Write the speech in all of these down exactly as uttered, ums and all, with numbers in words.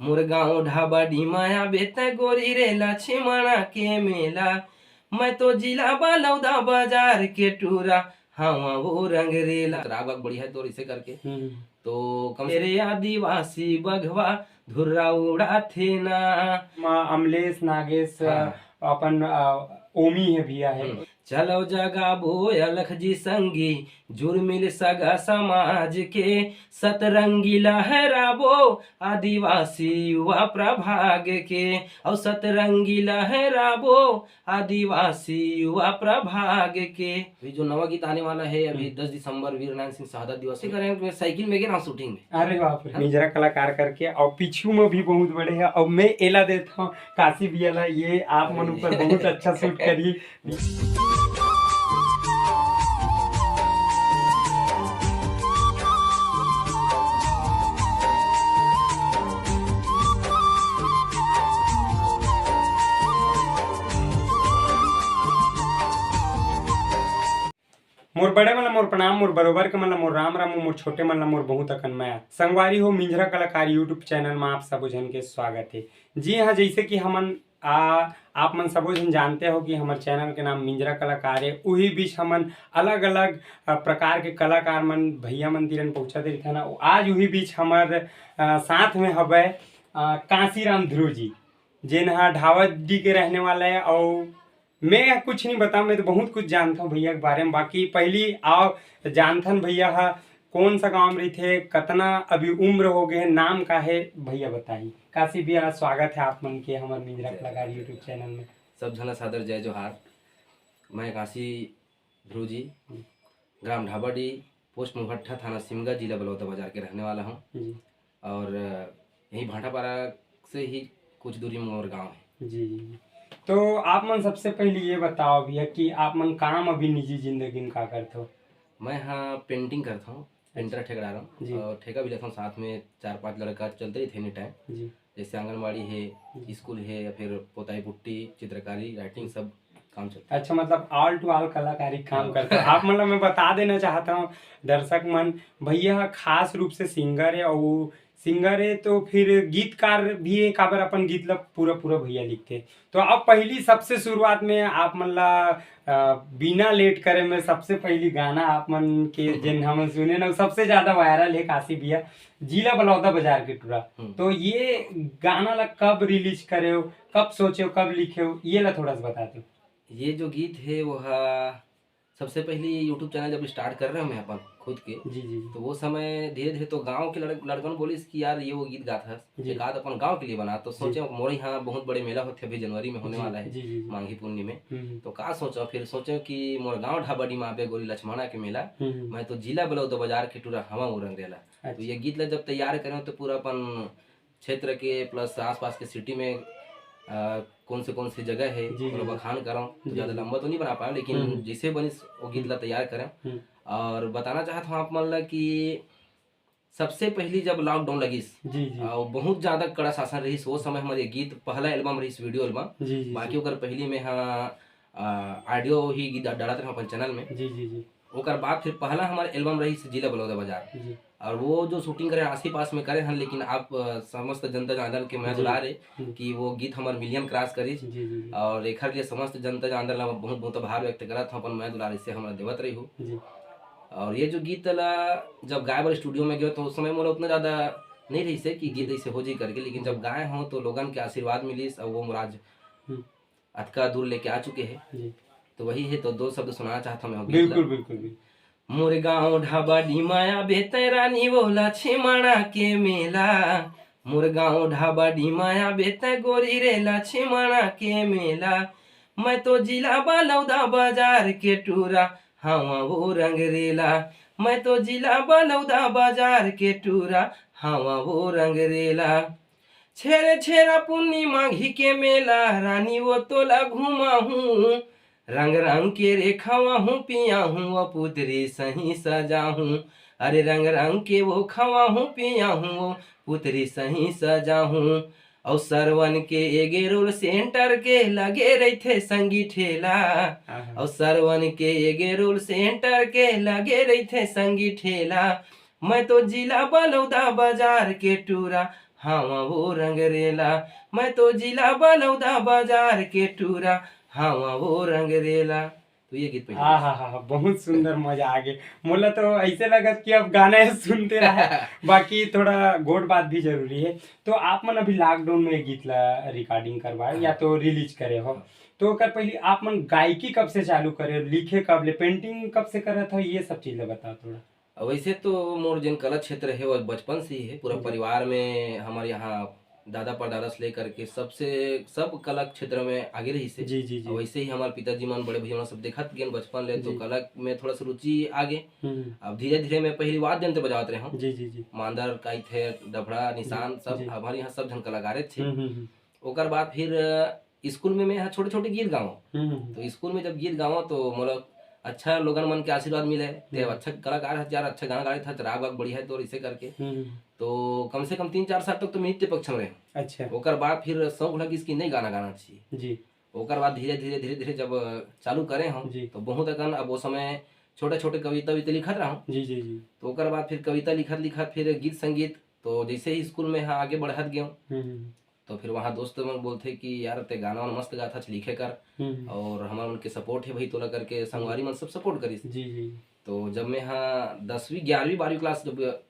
मोर गाँव ढाबा डीमा आबे तै गोरी रे लक्ष्मणा के मेला। मैं तो जिला बलौदा बाजार के टूरा, हवा वो रंग रेला। राग वाग बढ़िया है तोर इसे करके। हम्म। तो कम से मेरे आदिवासी बघवा धुर्रा उड़ाथे ना। माँ अमलेश नागेश, हाँ। अपन, अ, ओमी है भैया है। हम्म। चलो जगाबो अलख जी संगी, जुर्मिल सगा समाज के, सतरंगी लहराबो आदिवासी युवा प्रभाग के, और सतरंगी लहराबो आदिवासी युवा प्रभाग के। अभी जो नवा गीत आने वाला है, अभी हम्म। दस दिसंबर वीर नारायण सिंह शहादत दिवस, उसी कारण मैं साइकिल में गे रहा हूँ शूटिंग में। अरे बाप रे, हाँ। मिंजरा कलाकार करके, और पीछू में भी बहुत बड़े हैं, और मैं एला देता हूँ काशी भैया ला, ये आप मन अरे। ऊपर बहुत अच्छा शूट करी। मोर बड़े मन ला मोर प्रणाम, मोर बरोबर के मन ला मोर राम राम, मोर छोटे मन ला मोर बहुत अकन मया। संगवारी हो, मिंजरा कलाकार YouTube चैनल में आप सबो झन के स्वागत है। जी हाँ, जैसे कि हमन आ, आप मन सबो झन जानते हो कि हमर चैनल के नाम मिंजरा कलाकार है। उही बीच हमन अलग-अलग, अ, प्रकार के कलाकार मन, भैया मन तीरन पहुँचत रहिथन। आज उही बीच हमर, अ, साथ में हवय, अ, कांसीराम ध्रुव जी, जेन ह ढावाडी के रहने वाला है। और मैं कुछ नहीं बताऊँ, मैं तो बहुत कुछ जानता हूँ भैया के बारे में। बाकी पहली आओ जानथन भैया ह कौन सा गांव में रहिथे, कतना अभी उम्र हो गए है, नाम का है भैया बताही। काशी भैया, स्वागत है आप मन के हमर मिंजरा जय कलाकार जोहार। YouTube चैनल में। सब झन ला सादर जय जोहार। मैं काशी ध्रुव जी, हम्म। ग्राम ढाबाडी, पोस्ट मुहट्ठा, थाना सिमगा, जिला बलौदा बाजार के रहने वाला हूँ। जी। और, अ, यही भाटापारा से ही कुछ दूरी में मोर गांव है। जी, जी। तो आप मन सबसे पहले ये बताओ भैया कि आप मन काम अभी निजी जिंदगी में का करथो? मैं हाँ पेंटिंग करता हूँ, पेंटर अच्छा। ठेकेदार हूँ जी। और ठेका भी लेता हूँ, साथ में चार पांच लड़का चलते ही थे एनी टाइम। जी। जैसे आंगनबाड़ी है, जी। स्कूल है या फिर पोताई पुट्टी, चित्रकारी, राइटिंग, सब काम चलता है। अच्छा, मतलब all to all कलाकारी काम हाँ। करता है। आप मतलब मैं बता देना चाहता हूँ दर्शक मन, भैया खास रूप से सिंगर है और वो सिंगर है तो फिर गीतकार भी है, काबर अपन गीत ला पूरा पूरा भैया लिखते। तो अब पहली सबसे शुरुआत में आप मन ला, अ, बिना लेट करे में सबसे पहली गाना आप मन के जेन हमन सुने ना, सबसे ज्यादा वायरल है काशी भैया, जिला बलौदा बाजार के टूरा। हम्म। तो ये गाना ला कब रिलीज करे हो, कब सोचे हो, कब लिखे हो, ये ला थोड़ा सा बता दो। ये जो गीत है वो हा, सबसे पहली YouTube चैनल जब स्टार्ट कर रहे हूँ मैं अपन खुद के, जी, जी, जी। तो वो समय धीरे धीरे तो गांव के लड़-, लड़कन बोलिस कि यार ये वो गीत गात हस, जी। एक आध अपन गांव के लिए बना। तो जी। सोचे मोर यहाँ बहुत बड़े मेला होते अभी जनवरी में होने जी, वाला है, जी, जी, जी। मांगी पुन्नी में। हम्म, हम्म। तो का सोचा, फिर सोचे कि मोर गांव ढाबाडी में आबे गोरी लक्ष्मणा के मेला, हम्म, हम्म। मैं तो जिला बलौदा बाजार के टूरा हवा वो रंग रेला। तो अच्छा। ये गीत ला जब तैयार करें तो पूरा अपन क्षेत्र के प्लस आसपास के सिटी में, अ, कौन से कौन सी जगह है, जी, जी, ओला जी। बखान करंव, तो जी, ज्यादा जी। लंबा तो नहीं बना पाए, लेकिन हम्म, हम्म। जैसे बनिस वो गीत हम्म। ला तैयार करें। हम्म। और बताना चाहत हूँ आप मन ला कि सबसे पहली जब लॉकडाउन लगिस, जी, जी। अ, बहुत ज्यादा कड़ा शासन रहिस, वो समय हमर ये गीत पहला एल्बम रहिस, वीडियो एल्बम। जी, जी, बाकी जी। ओकर पहली में हाँ, अ, ऑडियो ही गीत डालत रहे अपन चैनल में। जी, जी, जी। ओकर बाद फिर पहला हमार एल्बम रहिस जिला बलौदा बाजार। जी। और वो जो शूटिंग करे आस ही पास में करे हन, लेकिन आप, अ, समस्त जनता जनार्दन के मैं जी। दुलार है हम्म। कि वो गीत हमार मिलियन क्रॉस करिस। जी, जी, जी। और एखर लिए समस्त जनता जनार्दन ला बहुत बहुत आभार व्यक्त करत हूँ, अपन मैं दुलार इसे हमारा देवत रही हूँ। जी। और ये जो गीत ला जब गाए बर स्टूडियो में गयो तो उस समय मोला उतना ज्यादा नहीं रहिस है कि गीत जी। ऐसे हो जी करके, लेकिन जब गाए हो तो लोगन के आशीर्वाद मिलिस और वो मोर आज हम्म। अतका दूर लेके आ चुके हैं। जी। तो वही है, तो दो शब्द सुनाना चाहता हूँ मैं वो गीत ला। बिल्कुल, बिल्कुल, बिल्कुल। मोर गाँव ढाबा डीमा आबे तै रानी वो लक्ष्मणा के मेला, मोर गाँव ढाबा डीमा आबे तै गोरी रे लक्ष्मणा के मेला। मैं तो जिला बलौदा बाजार के टूरा, हवा वो रंग रेला। मैं तो जिला बलौदा बाजार के टूरा, हवा वो रंग रेला। छेरे छेरा पुन्नी माघी के मेला, रानी वो तोला घुमाहूँ। रंग रंग के रे खवाहूँ पियाहूँ, वो पुतरी सही सजाहूँ। अरे रंग रंग के वो खवाहूँ पियाहूँ, वो पुतरी सही सजाहूँ। अउ सरवन के एगे रोल सेंटर के लगे रहिथे संगी ठेला। आहा। अउ सरवन के एगे रोल सेंटर के लगे रहिथे संगी ठेला। मैं तो जिला बलौदा बाजार के टूरा, हाँ, वो रंगरेला, मैं तो जिला बलौदा बाजार के टूरा, हाँ, वो रंगरेला। तो ये गीत पहले। हाँ, हाँ, हाँ, हाँ, बहुत सुंदर, मजा आ गए। मोला तो ऐसे लगत कि अब गाना ही सुनते रहे। बाकी थोड़ा गोठ बात भी जरूरी है। तो आप मन अभी लॉकडाउन में गीत ला रिकॉर्डिंग करवाए या हाँ। तो रिलीज करे हो, हाँ। तो ओकर पहले आप मन गायकी कब से चालू करे, लिखे कब ले, पेंटिंग कब से करत हो, ये सब चीज ला बताओ थोड़ा। अब वैसे तो मोर जेन कला क्षेत्र है, वो बचपन से ही है। पूरा जी। परिवार में हमारे यहाँ दादा परदादा से लेकर के सबसे, सब कला क्षेत्र में आगे रहिस हे। जी, जी, जी। और वैसे ही हमारे पिताजी मन, बड़े भैया मन सब देखत गेन बचपन ले, तो जी। कला में थोड़ा सा रुचि आगे। हम्म। अब धीरे धीरे मैं पहली वाद्य यंत्र बजावत रहे हूँ। जी, जी, जी। मांदर, काइथे, डफड़ा, निशान, जी, सब जी। हमारे यहाँ सब झन कलाकारे थे। हम्म, हम्म, हम्म। ओकर बाद फिर, अ, स्कूल में मैं यहाँ छोटे छोटे गीत गाऊँ। हम्म, हम्म। तो स्कूल में जब गीत गाऊँ तो मोला अच्छा लोगन मन के आशीर्वाद मिले, ते हम्म। अच्छा कलाकार है यार, अच्छा गाना गाइत है, राग वाग बढ़िया है तोर, इसे करके। हम्म। तो कम से कम तीन चार साल तक तो मैं नृत्य पक्ष में रहे। अच्छा। ओकर बाद फिर शौक लगिस कि नहीं, गाना गाना चाहिए। जी। ओकर बाद धीरे, धीरे, धीरे, धीरे जब चालू करे हम, जी। तो बहुत अकन अब वो समय छोटे, छोटे कविता, कविता लिखत रहूँ। जी, जी, जी। तो ओकर बाद फिर कविता लिखत, लिखत फिर गीत संगीत, तो जैसे ही स्कूल में हाँ आगे बढ़त गए, हम्म, हम्म। तो फिर वहाँ दोस्त मन बोलथे कि यार, ते गाना वाना मस्त गाथा, लिखे कर। हम्म। और हमार मन के सपोर्ट है भाई तोला करके, संगवारी मन सब सपोर्ट करिस। जी, जी। तो जब मैं हाँ दसवीं, ग्यारहवीं, बारहवीं क्लास जब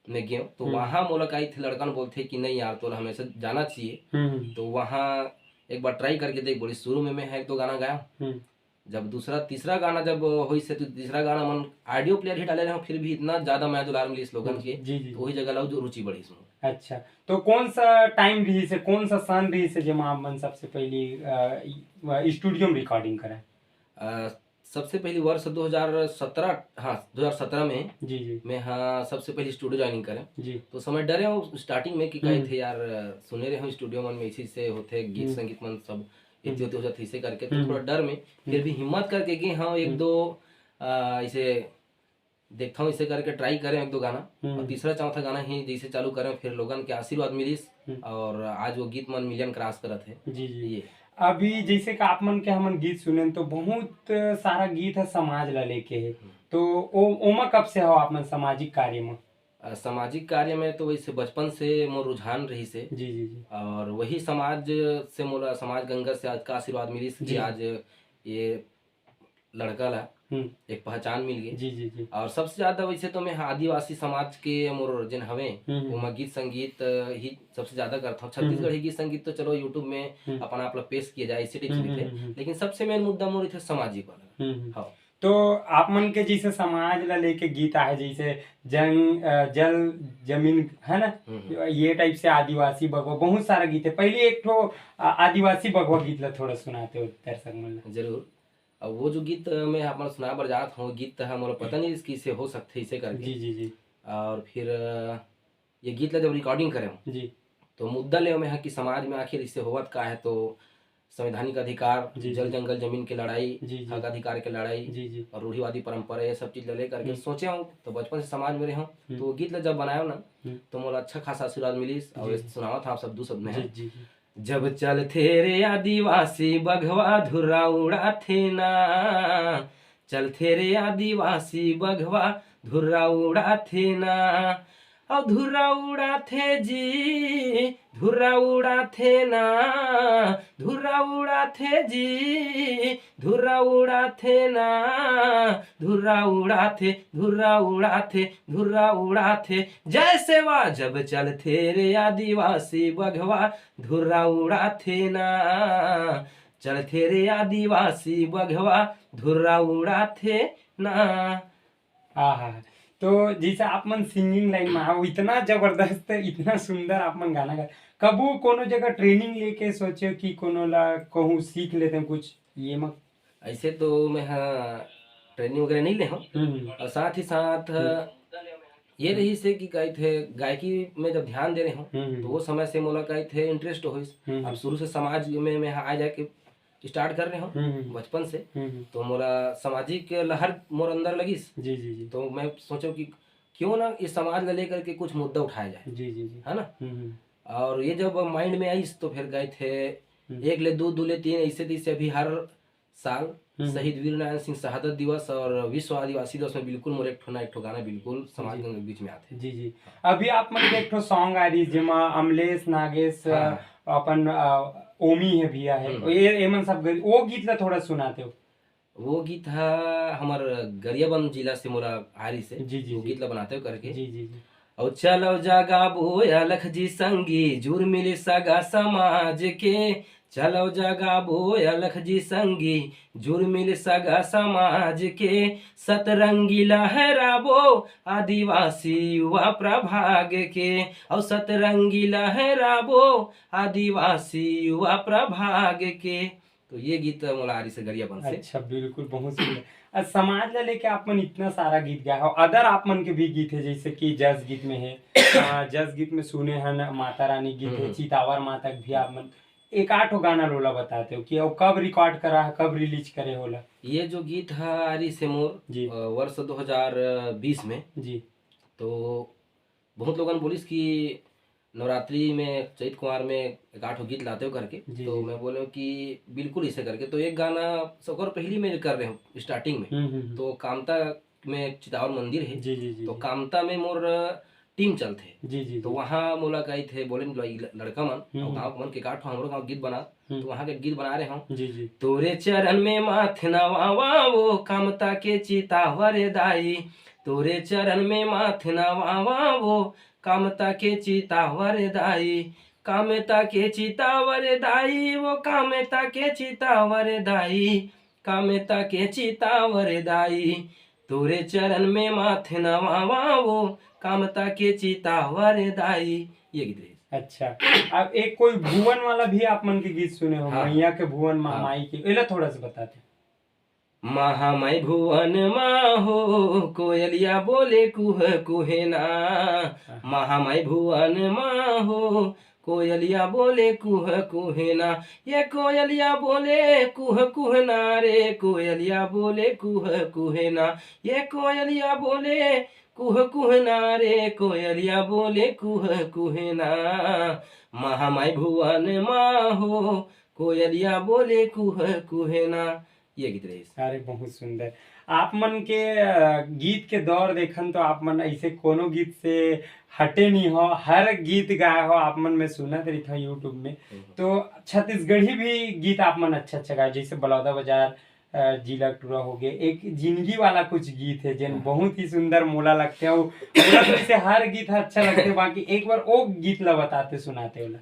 में गयो, तो हम्म। वहाँ मोला काइथे लड़का मन बोलथे कि नहीं यार, तोला हमेशा जाना चाहिए। हम्म। तो वहाँ एक बार ट्राई करके देख, बोली। शुरू में मैं हाँ एक दो गाना गाया। हम्म। जब दूसरा, तीसरा गाना जब होइस हे, तो तीसरा गाना मन ऑडियो प्लेयर ही डाले रहे, फिर भी इतना ज्यादा मया दुलार मिलिस लोगन के, जी, जी। तो वही जगह ला जो रुचि बढ़िस मोर। अच्छा, तो कौन सा टाइम रहिस हे, कौन सा सन रहिस हे, जेमा आप मन सबसे पहली, अ, स्टूडियो में रिकॉर्डिंग करे? अ, सबसे पहली वर्ष दो हज़ार सत्रह, हाँ, दो हज़ार सत्रह में जी, जी। मैं हाँ सबसे पहली स्टूडियो ज्वाइनिंग करे। जी। तो समय डरे हो स्टार्टिंग में कि हम्म। काइथे यार, सुने रहे हो स्टूडियो मन में इसी से होथे गीत हम्म। संगीत मन सब हम्म। इतनी होती हो जाती इसे करके, तो हम्म। थोड़ा डर में, फिर हम्म। भी हिम्मत करके गए हाँ, एक हम्म। दो, आ, इसे देखता हूँ, इसे करके ट्राई करें एक दो गाना। हम्म। और तीसरा चौथा गाना ही जैसे चालू करें, फिर लोगन के आशीर्वाद मिलिस हम्म। और आज वो गीत मन मिलियन क्रॉस करत है। जी, जी। ये। अभी जैसे कि आप मन के हमन गीत सुनेन तो बहुत सारा गीत है समाज ला लेके है, हम्म। तो ओ-, ओमा कब से हो आप मन सामाजिक कार्य में? अ, सामाजिक कार्य में तो वैसे बचपन से मोर रुझान रहिस हे। जी, जी, जी। और वही समाज से मोला, समाज गंगा से आज का आशीर्वाद मिलिस कि जी। आज ये लड़का ला हम्म। एक पहचान मिल गई। जी, जी, जी। और सबसे ज्यादा वैसे तो मैं आदिवासी समाज के मोर जेन हवे, हम्म, हम्म। ओमा गीत संगीत, अ, ही सबसे ज्यादा करता हूँ। हम्म, हम्म। छत्तीसगढ़ी गीत संगीत तो चलो YouTube में हम्म। अपना आप ला पेश किया जाए, इसी टाइप से हम्म, हम्म, लिखे। हम्म, हम्म। लेकिन सबसे मेन मुद्दा मोर इथे सामाजिक वाला। हम्म, हम्म। हाँ। तो आप मन के जैसे समाज ला लेके गीत आहे, जैसे जंग, अ, जल, जमीन, है ना? हम्म, हम्म। ये टाइप से आदिवासी बघवा, बहुत सारा गीत है। पहले एक ठो, अ, आदिवासी बघवा गीत ला थोड़ा सुनाते हो दर्शक मन ला। जरूर। अब वो जो गीत, अ, मैं आप मन सुना बर जात हूँ, गीत तो मोला पता नहीं कि इसे हो सकते इसे करके। जी, जी, जी। और फिर, अ, ये गीत ला जब रिकॉर्डिंग करे हूँ, जी। तो मुद्दा ले मैं हाँ कि समाज में आखिर इससे होवत का है, तो संवैधानिक अधिकार, जी, जल जी। जंगल जमीन के लड़ाई, जी, जी। हक अधिकार के लड़ाई जी, जी। और रूढ़िवादी परंपरा, ये सब चीज ला लेकर के हम्म। सोचे हूँ, तो बचपन से समाज में रहे हूँ, हम्म। तो वो गीत ला जब बनायो ना, हम्म। तो मोला अच्छा खासा आशीर्वाद मिलिस, और जी, ये जी। सुनावत हूँ आप सब दू शब्द में जी, है। जी, जी। जब चलथे रे आदिवासी बघवा धुर्रा उड़ाथे ना, चलथे रे आदिवासी बघवा धुर्रा उड़ाथे ना, अउ धुर्रा उड़ाथे जी, धुर्रा उड़ाथे ना, धुर्रा उड़ाथे जी, धुर्रा उड़ाथे ना, धुर्रा उड़ाथे, धुर्रा उड़ाथे, धुर्रा उड़ाथे। जय सेवा जब चलथे रे आदिवासी बघवा धुर्रा उड़ाथे ना, चलथे रे आदिवासी बघवा धुर्रा उड़ाथे ना। आहा, तो जैसे आप मन सिंगिंग लाइन में आओ, इतना जबरदस्त, इतना सुंदर आप मन गाना गा, कबू कोनो जगह ट्रेनिंग लेके सोचे कि कोनो ला कहूँ सीख लेते हैं कुछ, ये मत? ऐसे तो मैं हाँ ट्रेनिंग वगैरह नहीं ले हूँ। हम्म, हम्म। और साथ ही साथ हम्म। ये रहिस हे कि कहिथे गायकी में जब ध्यान दे रहे हूँ, हम्म, हम्म। तो वो समय से मोला कहिथे इंटरेस्ट होइस। हम्म, अब हम्म। शुरू से समाज में मैं आ जाके स्टार्ट कर रहे हूँ हम्म, हम्म। बचपन से, हम्म, हम्म। तो मोला सामाजिक लहर मोर अंदर लगिस। जी, जी, जी। तो मैं सोचो कि क्यों ना इस समाज ला लेकर के कुछ मुद्दा उठाया जाए, जी, जी, जी। है ना? हम्म, हम्म। और ये जब माइंड में आइस तो फिर कहिथे हम्म। एक ले दो, दो ले तीन, ऐसे तैसे अभी हर साल हम्म। शहीद वीर नारायण सिंह शहादत दिवस और विश्व आदिवासी दिवस में बिल्कुल मोर एक ठो ना एक ठो गाना बिल्कुल समाज जी। के बीच में आथे। जी जी। अभी आप मन के एक ठो सॉन्ग आ रही, जेमा अमलेश नागेश, हाँ। अपन अ, ओमी है भैया है, हम्म। ये एमन सब गई, वो गीत ला थोड़ा सुनाते हो। वो गीत ह हमर गरियाबंद जिला से मोला आ रही से जी, जी, वो जी। गीत ला बनाते हो करके। जी जी जी। और चलो जगाबो अलख जी संगी, जुर्मिल सगा समाज के। चलो जगाबो अलख जी संगी, जुर्मिल सगा समाज के। सतरंगी लहराबो आदिवासी युवा प्रभाग के, और सतरंगी लहराबो आदिवासी युवा प्रभाग के। तो ये गीत मोला आ रही से गरियाबंद से। अच्छा, बिल्कुल, बहुत सुंदर। अ, समाज ला लेके आप मन इतना सारा गीत गाए हो, अदर आप मन के भी गीत है, जैसे कि जस गीत में है, अ, जस गीत में सुने हन माता रानी गीत है, हम्म। चितावर माता के भी आप मन एक आठ ठो गाना लोला बताते हो कि वो कब रिकॉर्ड करा है, कब रिलीज करे होला। ये जो गीत ह आ रही से मोर जी। अ, वर्ष दो हज़ार बीस में, जी। तो बहुत लोगन बोलिस कि नवरात्रि में, चैत कुमार में एक आठ ठो गीत लाते हो करके। जी, तो जी। मैं बोले कि बिल्कुल इसे करके। तो एक गाना ओकर पहली में कर रहे हो स्टार्टिंग में, हम्म हम्म हम्म। तो कामता में चितावर मंदिर है, जी जी जी तो जी। कामता में मोर टीम चलथे। जी जी तो जी। वहाँ मोला कही थे, बोले ल-, लड़का मन हम्म। और गाँव के मन के काठ हमरो गाँव गीत बना, हम्म। तो वहाँ के गीत बना रहे हो। जी जी। तोरे चरण में माथ नवावा वो कामता के चितावर दाई, तोरे चरण में माथ नवावा वो कामता के चितावर दाई, कामता के चितावर दाई, वो कामता के चितावर दाई, कामता के चितावर दाई, तोरे चरण में माथ नवावा वो कामता के चितावर दाई। ये गीत रही। अच्छा, अब एक कोई भुवन वाला भी आप मन के गीत सुने हो, हाँ। मैया के भुवन, माँ हाँ। माई के, एला थोड़ा सा बताते। महामाई भुवन मा हो कोयलिया बोले कुह कुहे ना, महामाई भुवन मा हो कोयलिया बोले कुह कुहे ना, ये कोयलिया बोले कुह कुह ना रे, कोयलिया बोले कुह कुहे ना, ये कोयलिया बोले कुह कुह ना रे, कोयलिया बोले कुह कुहे ना, महामाई भुवन मा हो कोयलिया बोले कुह कुहे ना। ये गीत रहीस। अरे, बहुत सुंदर। आप मन के, अ, गीत के दौर देखन तो आप मन ऐसे कोनो गीत से हटे नहीं हो, हर गीत गाए हो आप मन, मैं सुनत रहिथव YouTube में। हम्म। तो छत्तीसगढ़ी भी गीत आप मन अच्छा अच्छा गाए, जैसे बलौदा बाजार, अ, जिला टूरा हो गए, एक जिंदगी वाला कुछ गीत है जेन हम्म। बहुत ही सुंदर मोला लगते हैं। वो मोला तो ऐसे हर गीत अच्छा लगते हैं, बाकी एक बार वो गीत ला बताते सुनाते होला।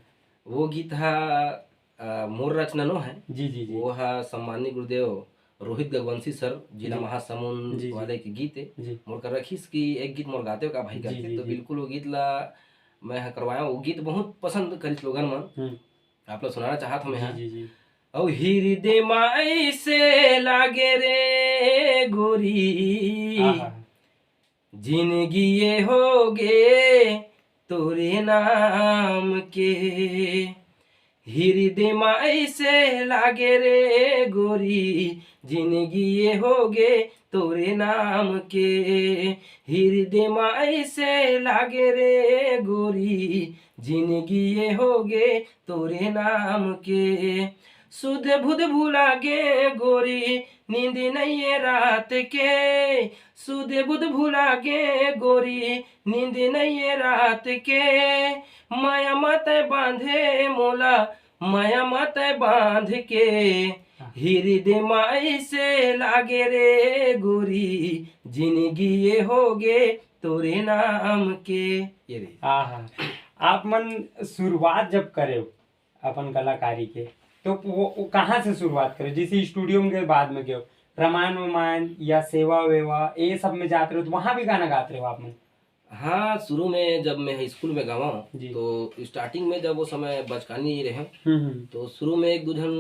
वो गीत हा अ, मोर रचना नो है। जी जी जी। वो हा सम्माननीय गुरुदेव रोहित गगवंशी सर, जिला जी। महासमुंद जी, जी। वाले के गीत है। जी। मोर कर रखिस कि एक गीत मोर गाते हो का भाई जी, करके, जी, तो जी। बिल्कुल वो गीत ला मैं ह करवाया हूँ। वो गीत बहुत पसंद करिस लोगन मन। हम्म। आप लोग सुनाना चाहत हूँ मैं जी यहाँ। जी जी। औ हृदय मा ऐसे लागे रे गोरी, आहा। जिंदगी ये हो गे तोरे नाम के। हृदय मा ऐसे लागे रे गोरी, जिंदगी ये हो गे तोरे नाम के। हृदय मा ऐसे लागे रे गोरी, जिंदगी ये हो गे तोरे नाम के। सुध बुध भुला गे गोरी, नींद नहीं ये रात के। सुध बुध भुला गे गोरी, नींद नहीं ये रात के। माया मत बांधे मोला, माया मत बांध के। हृदय मा ऐसे लागे रे गोरी, जिंदगी ये हो गे तोरे नाम के। ये रही। आहा। आप मन शुरुआत जब करे अपन कलाकारी के, तो वो, वो कहाँ से शुरुआत करे? जैसे स्टूडियो में गए, बाद में गए, रामायण वामायण या सेवा वेवा, ये सब में जाते रहो, तो वहाँ भी गाना गाते रहो आप मन? हाँ, शुरू में जब मैं स्कूल में गवा हूँ, जी। तो स्टार्टिंग में जब वो समय बचकानी रहे, हम्म, हम्म। तो शुरू में एक दो झन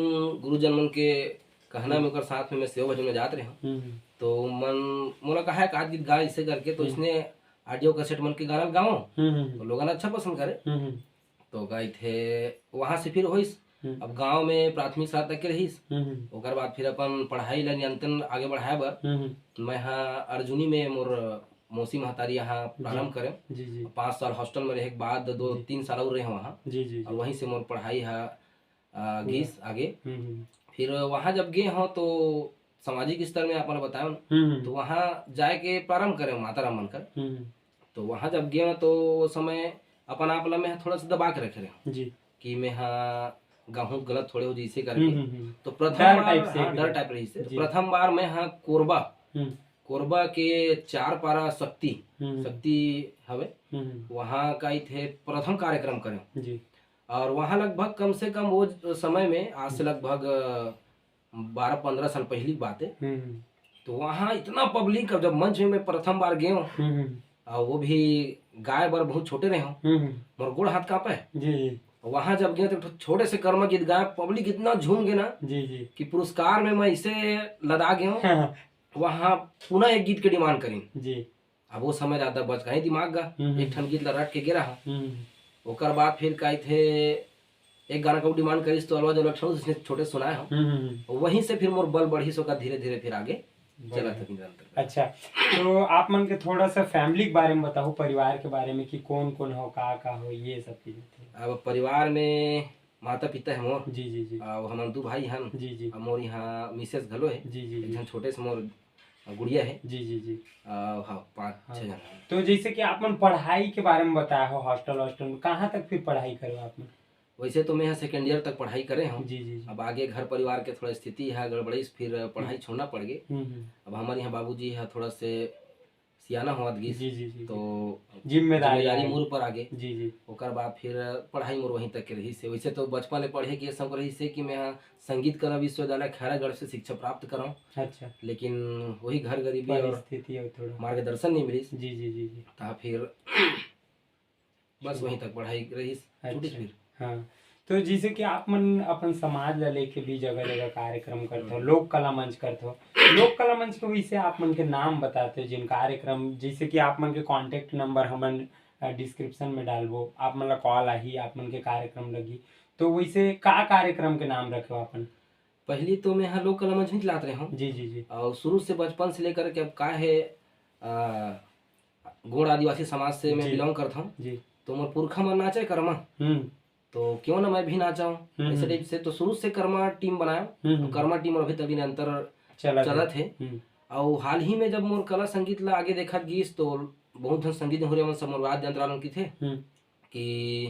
गुरुजन मन के कहना में ओकर साथ में मैं सेवा भजन में जात रहे हूँ। हम्म, हम्म। तो मन मोला कहा एक आध गीत गा इसे करके, तो हम्म। इसने ऑडियो कैसेट मन के गाना गावा हूँ। हम्म, हम्म, हम्म। तो लोगन अच्छा पसंद करे। हम्म, हम्म। तो गए थे, वहाँ से फिर होइस। हम्म। अब गांव में प्राथमिक शाला तक के रहीस। हम्म, हम्म। ओकर बाद फिर अपन पढ़ाई ला निरंतर आगे बढ़ाए बर हम्म, हम्म। मैं हा अर्जुनी में मोर मौसी महतारी यहाँ प्रारंभ करे। जी, जी। पाँच साल हॉस्टल में रहे के बाद दो जी। तीन साल और रहे वहाँ। जी, जी, और जी। वहीं से मोर पढ़ाई हा, आ, गीस आगे। हम्म, हम्म। फिर वहाँ जब गए हो तो सामाजिक स्तर में आप मन ल बताएंव ना, हम्म, हम्म। तो वहाँ जाए के प्रारंभ करेंव माता राम मन कर। हम्म। तो वहाँ जब गेंव तो वो समय अपन आप ला मैं थोड़ा सा दबा के रखे रहेंव जी। कि मैं हा गाहूँ गलत थोड़े हो जइसे करके। हम्म, हम्म, हम्म। तो प्रथम डर बार, type से हाँ, भी। डर type रहिस हे। तो जी। प्रथम बार मैं हा कोरबा, हम्म। कोरबा के चार पारा शक्ति, हम्म। शक्ति हवे, हम्म। वहाँ का ही थे प्रथम कार्यक्रम करेंव। जी। और वहाँ लगभग कम से कम वो समय में, आज से हम्म। लगभग, अ, बारह पंद्रह साल पहली की बात है। हम्म। तो वहाँ इतना public, अब जब मंच में मैं प्रथम बार गेंव, हम्म। और वो भी गाए बर बहुत छोटे रहेंव, हम्म। मोर गोड़ हाथ कांपे। जी, जी। वहाँ जब गेंव तो एक ठो छोटे से कर्मा गीत गाए, public इतना झूम गे ना जी, जी। कि पुरस्कार में मैं इसे लदा गेंव। हाँ। वहाँ पुनः एक गीत के demand करिन। जी। अब वो समय ज्यादा बच गए दिमाग गा, हम्म। एक ठन गीत ला रट के गे रहा। हम्म। ओकर बाद फिर का थे, एक गाना का demand करिस तो अलवा जलवा ठन उसने छोटे सुनाए हो। हम्म, हम्म, हम्म। वहीं से फिर मोर बल बढ़िस, ओकर धीरे धीरे फिर आगे बढ़िया। चलत हे निरंतर। अच्छा, तो आप मन के थोड़ा सा family के बारे में बताओ, परिवार के बारे में कि कौन कौन हो, का का हो, ये सब चीजें। अब परिवार में माता पिता है मोर। जी, जी, जी। अउ हमन दू भाई हन। जी, जी। अउ मोर यहाँ missus घलो है। जी, जी, एक जी। झन छोटे से मोर गुड़िया है। जी, जी, जी। अउ हाँ, पाँच, हाँ। छह जन हन। तो जैसे कि आप मन पढ़ाई के बारे में बताए हो, hostel, hostel में कहाँ तक फिर पढ़ाई करे हो आप मन? वैसे तो मैं यहाँ second year तक पढ़ाई करे हूँ। जी, जी, जी। अब आगे घर परिवार के थोड़ा स्थिति है गड़बड़ाइस, फिर पढ़ाई हम्म। छोड़ना पड़ गई। हम्म, हम्म। अब हमारे यहाँ बाबूजी है थोड़ा से सियाना होवत गिस, जी, जी, जी, तो जी। जिम्मेदारी जिम्मेदारी आगे। मोर ऊपर आगे। जी, जी। ओकर बाद फिर पढ़ाई मोर वहीं तक के रहिस हे। वैसे तो बचपन ले पढ़े के शौक रहिस हे कि मैं ह संगीत कला विश्वविद्यालय खैरागढ़ से शिक्षा प्राप्त करंव। अच्छा। लेकिन वही घर गरीबी और परिस्थिति और थोड़ा। मार्गदर्शन नहीं मिलिस। जी, जी, जी, जी। ता फिर बस वहीं तक पढ़ाई रहिस, छूटिस अच्छा। फिर। हाँ, तो जैसे कि आप मन अपन समाज ला लेके भी जगह-जगह कार्यक्रम करथो, हम्म। लोक कला मंच करथो, लोक कला मंच के वैसे आप मन के नाम बताते, जिन कार्यक्रम, जैसे कि आप मन के contact number हमन, अ, description में डालबो, आप मन ला call आही, आप मन के कार्यक्रम लगी, तो वैसे का कार्यक्रम के नाम रखे हो अपन? पहली तो मैं ह लोक कला मंच ही चलात रहे हूँ। जी, जी, जी। और शुरू से बचपन से लेकर के अब का है, अ, गोंड आदिवासी समाज से मैं जी। Belong करता हूँ। जी। तो मोर पुरखा मन नाचे करमा। हम्म। तो क्यों ना मैं भी नाचाऊं? हम्म, ऐसे हम्म। Type से तो शुरू से करमा team बनाया। हम्म, तो हम्म। करमा team और अभी तक निरंतर चलत है। चलत है। हम्म। और हाल ही में जब मोर कला संगीत ला आगे देखत गिस, तो बहुत झन संगीत जहुरिया मन सब मोर वाद्य यंत्र वालन की थे हम्म। कि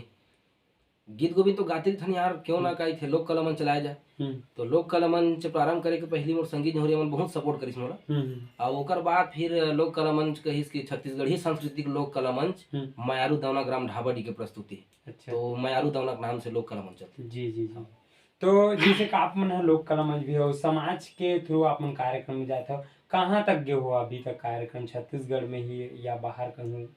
गीत गोविंद तो गाते रहिथन यार, क्यों ना हम्म। काई थे लोक कला मंच चलाए जाए। हम्म। तो लोक कला मंच प्रारंभ करे के पहली मोर संगीत जहुरिया मन बहुत support करिस मोला। हम्म, हम्म। और ओकर बाद फिर लोक कला मंच कहिस कि छत्तीसगढ़ी सांस्कृतिक लोक कला मंच, हम्म। मयारू दवना ग्राम ढाबा डी के प्रस्तुति। अच्छा। तो मयारू दवना के नाम से लोक कला मंच चलथे। जी, जी, जी। हाँ। तो जैसे कि आप मन ह लोक कला मंच भी हो, समाज के through आप मन कार्यक्रम में जात हो, कहाँ तक गे हो अभी तक कार्यक्रम, छत्तीसगढ़ में ही या बाहर कहूँ?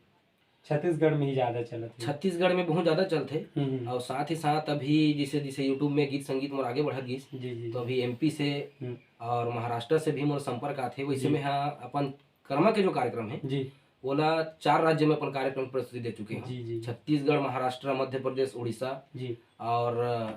छत्तीसगढ़ में ही ज्यादा चलत है। छत्तीसगढ़ में बहुत ज्यादा चलथे। हम्म, हम्म। और साथ ही साथ अभी जैसे, जैसे YouTube में गीत संगीत मोर आगे बढ़त गिस, जी, जी, तो जी। अभी MP से हम्म। और महाराष्ट्र से भी मोर संपर्क आथे। वैसे जी। मैं हाँ अपन करमा के जो कार्यक्रम है, जी। ओला चार राज्य में अपन कार्यक्रम प्रस्तुति दे चुके हैं। जी, जी, जी। छत्तीसगढ़, महाराष्ट्र, मध्य प्रदेश, उड़ीसा जी। और, अ,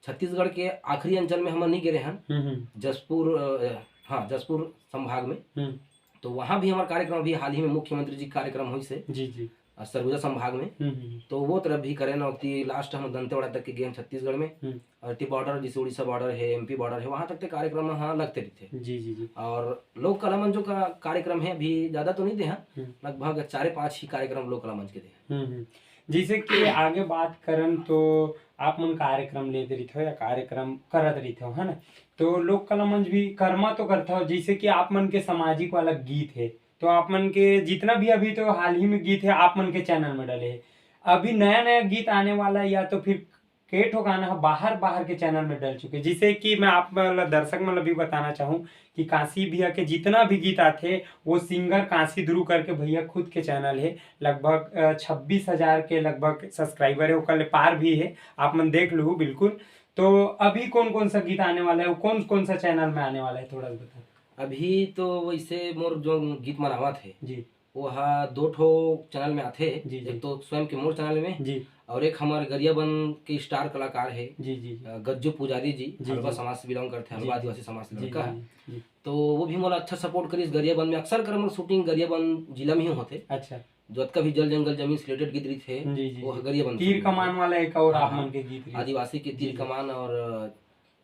छत्तीसगढ़ के आखिरी अंचल में हमन नहीं गे रहे हन। हम्म, हम्म। जशपुर, अ, हाँ, जशपुर संभाग में। हम्म। तो वहाँ भी हमारा कार्यक्रम अभी हाल ही में मुख्यमंत्री जी का कार्यक्रम होइस हे। जी, जी। अ, सरगुजा संभाग में। हम्म, हम्म, हम्म। तो वो तरफ भी करेन, ओती last हम दंतेवाड़ा तक के गे हन छत्तीसगढ़ में। हम्म। और ती border, जैसे उड़ीसा border है, MP border है, वहाँ तक के कार्यक्रम हाँ लगते रहिथे। जी, जी, जी। और लोक कला मंचों का कार्यक्रम है, अभी ज्यादा तो नहीं दे हैं, हम्म। लगभग चारे पाँच ही कार्यक्रम लोक कला मंच के दे हैं। हम्म, हम्म। जैसे कि आगे बात करन तो आप मन कार्यक्रम लेते रहिथो या कार्यक्रम करत रहिथो, है ना? तो लोक कला मंच भी करमा तो करथो, जैसे कि आप मन के सामाजिक वाला गीत है, तो आप मन के जितना भी अभी तो हाल ही में गीत है, आप मन के channel में डले है, अभी नया-नया गीत आने वाला है या तो फिर के ठो गाना ह बाहर-बाहर के channel में डल चुके, जिसे कि मैं आप मन ल, दर्शक मन ल भी बताना चाहूँ कि कांसी भैया के जितना भी गीत आथे, वो singer कांसी ध्रुव करके भैया खुद के channel हे, लगभग, अ, छब्बीस हजार के लगभग subscriber हे, ओकर ले पार भी हे, आप मन देख लू बिल्कुल। तो अभी कौन-कौन सा गीत आने वाला है, वो कौन-कौन सा channel में आने वाला है, थोड़ा सा बता। अभी तो वैसे मोर जो गीत मन आवत हे, जी। वो हा दो ठो channel में आथे, जी, जी। एक तो स्वयं के मोर channel में, जी। और एक हमारे गरियाबंद के star कलाकार है, जी, जी, जी। अ, गज्जू पुजारी जी, जी, हड़वा जी। समाज से belong करते हैं, जी, हड़वा जी। आदिवासी समाज से जी, लड़का जी, है। जी। तो वो भी मोला अच्छा support करिस। गरियाबंद में अक्सर कर मोर shooting गरियाबंद जिला में ही होथे। अच्छा। जो अतका भी जल जंगल जमीन से related गीत रहिथे, जी, जी, वो जी। गरियाबंद तीर से कमान वाला एक और हाँ, आप हाँ। मन के गीत रहिथे। आदिवासी के जी, तीर जी। कमान और,